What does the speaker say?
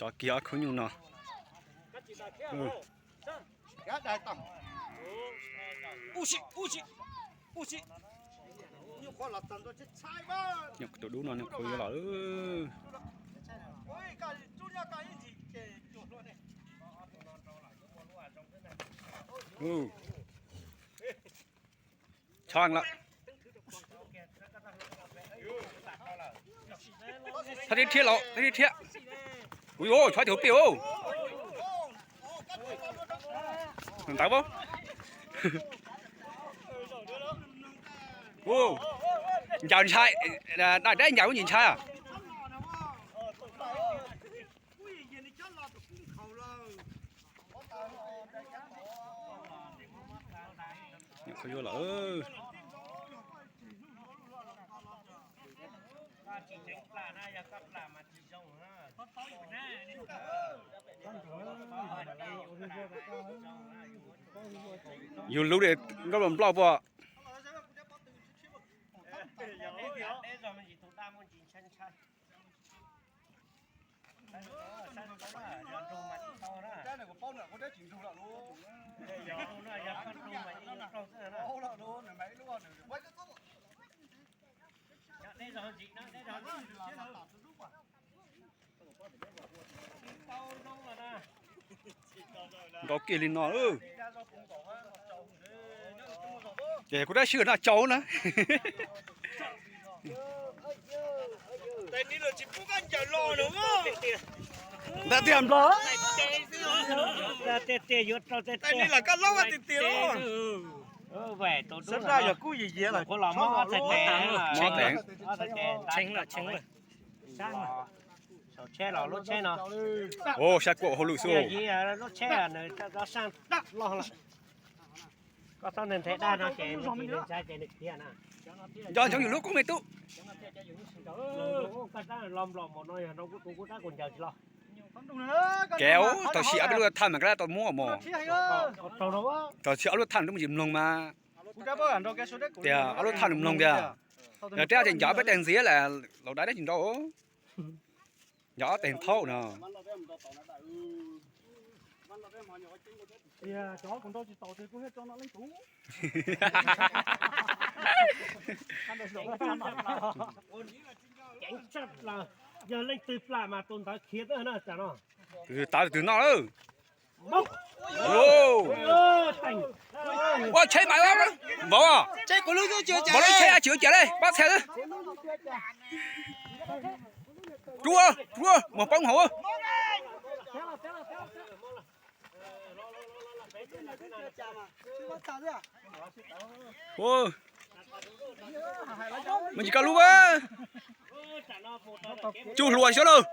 Tov kiag ob khub nyuj no. Nyuj tus dub no nyuj qhuav yuav los. Tshaj lawm. Thab thiab thiab los, thab thiab thiab. Ui, tshov cov pia. Ntawd pab. Ncaws ntshai, dab dab ncaws ub ntsis ntshai. Nyuam qhuav yuav lawm. Yus lub de nkauj los nploj puas? Nkaus kiag li no. Ces kuv dab sij hawm no tsau na. Ntawd tiag nplog. Sab daj yog kub yim yiav lawm. Mob teev. Saum tsheb los lub tsheb no. Sab kuam hauj lwm xwb. Lub tsheb nws rov saaj loj lawm. Koj txhob nthe dag no ces nws ntshai ces nws khiav na. Nco ntsoov yus lub koob me tub. Koj tab los nplom mos no yog nrau kuv tus kuv tab kuv ncaws tsis los. Kev thaum sib ob peb lub thaj mas koj tab tau muab mos. Thaum sib ob lub thaj nws twb muaj tsis mloog mas. Tias ob lub thaj nws mloog tias, yog rab ces nco peb teg ntxiv las laus dab dab tsis nrau. Nco ob teg thaub no. Ceev tshaj plaws, yog leej twg plam mas tus ntawd khiav tawm na tsam no. Tus twg tav tus twg noj lawm. Ua tsheb mas vauv, vauv lub tsheb tsis ua cas li, pab txhia. Rub, rub, mus poob hauv. Mus ntsis koj lub, cug hluas xwb lauj.